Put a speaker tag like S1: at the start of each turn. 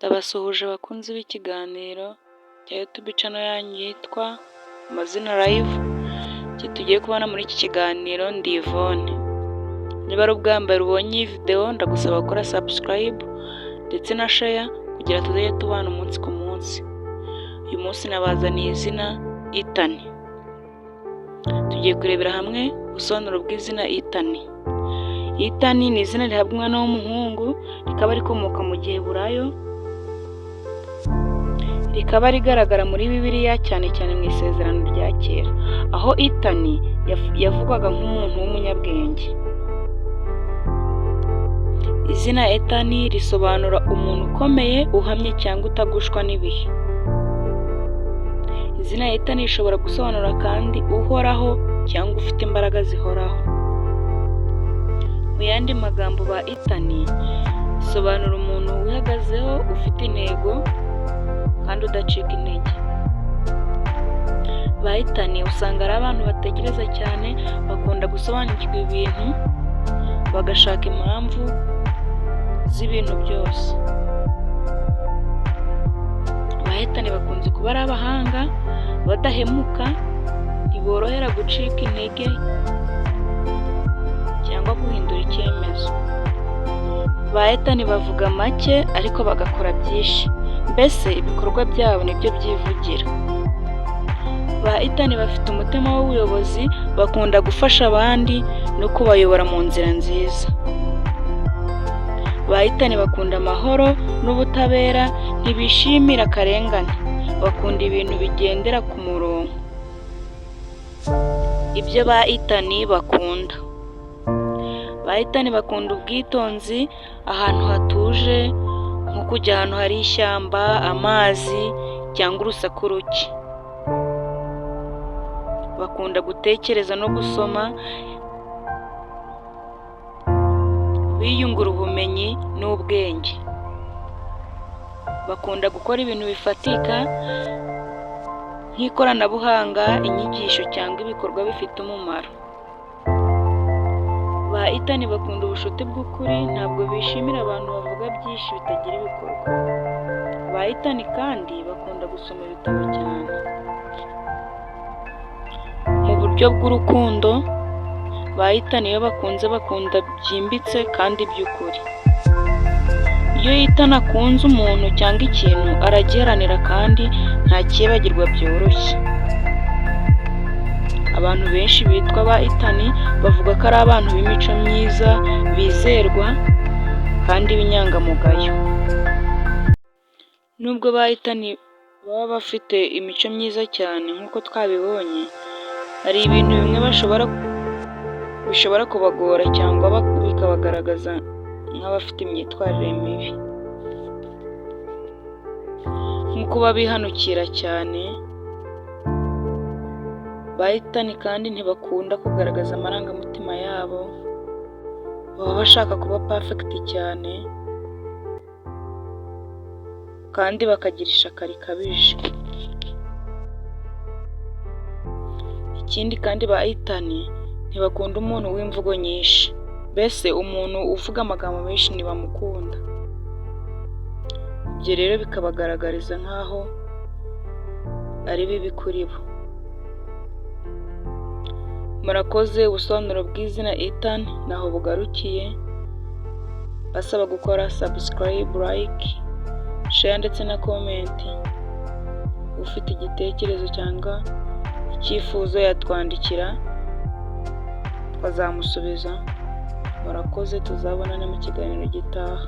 S1: Ndabasuhuje abakunzi b'ikiganiro cya YouTube channel yanyu yitwa Amazina Live, icyo tugiye kubona muri iki kiganiro ndi Yvonne. Niba ari ubwa mbere ubonye iyi video, ndagusaba gukora subscribe ndetse na share kugira tuzajye tubana umunsi ku munsi. Uyu munsi nabazaniye izina Ethan. Tugiye kurebera hamwe ubusobanuro bw'izina Ethan. Ethan ni izina rihabwa umwana w'umuhungu, rikaba rikomoka mu Giheburayo, rikaba rigaragara muri Bibiliya, cyane cyane mu Isezerano rya Kera, aho Ethan yavugwaga nk'umuntu w'umunyabwenge. Izina Ethan risobanura umuntu ukomeye, uhamye cyangwa utagushwa n'ibihe. Izina Ethan rishobora gusobanura kandi uhoraho cyangwa ufite imbaraga zihoraho. Mu yandi magambo, ba Ethan bisobanura umuntu wihagazeho, ufite intego kandi udacika intege. Ba Ethan usanga ari abantu batekereza cyane, bakunda gusobanukirwa ibintu, bagashaka impamvu z'ibintu byose. Ba Ethan bakunze kuba ari abahanga, badahemuka, ntiborohera gucika intege cyangwa guhindura icyemezo. Ba Ethan bavuga make ariko bagakora byinshi, mbese ibikorwa byabo nibyo byivugira. Ba Ethan bafite umutima w'ubuyobozi, bakunda gufasha abandi no kubayobora mu nzira nziza. Ba Ethan bakunda amahoro n'ubutabera, ntibishimira akarengane, bakunda ibintu bigendera ku murongo. Ibyo ba Ethan bakunda: Ba Ethan bakunda ubwitonzi, ahantu hatuje, nko kujya ahantu hari ishyamba, amazi cyangwa urusaku ruke. Bakunda gutekereza no gusoma, biyungura ubumenyi n'ubwenge. Bakunda gukora ibintu bifatika nk'ikoranabuhanga, inyigisho cyangwa ibikorwa bifite umumaro. Ba Ethan bakunda ubucuti bw'ukuri, ntabwo bishimira abantu bavuga byinshi bitagira ibikorwa. Ba Ethan kandi bakunda gusoma ibitabo cyane. Mu buryo bw'urukundo, ba Ethan iyo bakunze, bakunda byimbitse kandi by'ukuri. Iyo Ethan akunze umuntu cyangwa ikintu, aragiharanira kandi ntacyibagirwa byoroshye. Abantu benshi bitwa ba Ethan bavuga ko ari abantu b'imico myiza, bizerwa kandi b'inyangamugayo. Nubwo ba Ethan baba bafite imico myiza cyane nk'uko twabibonye, hari ibintu bimwe bishobora kubagora cyangwa bikabagaragaza nk'abafite imyitwarire mibi, nko kuba bihanukira cyane. Ba Ethan kandi ntibakunda kugaragaza amarangamutima yabo, baba bashaka kuba perfect cyane kandi bakagira ishyaka rikabije. Ikindi kandi, ba Ethan ntibakunda umuntu w'imvugo nyinshi, mbese umuntu uvuga amagambo menshi ntibamukunda. Ibyo rero bikabagaragariza nk'aho ari bibi kuri bo. Murakoze, ubusobanuro bw'izina Ethan ntaho bugarukiye, basaba gukora subscribe, like, share ndetse na comment. Ufite igitekerezo cyangwa icyifuzo yatwandikira tukazamusubiza. Murakoze, tuzabonane mu kiganiro gitaha.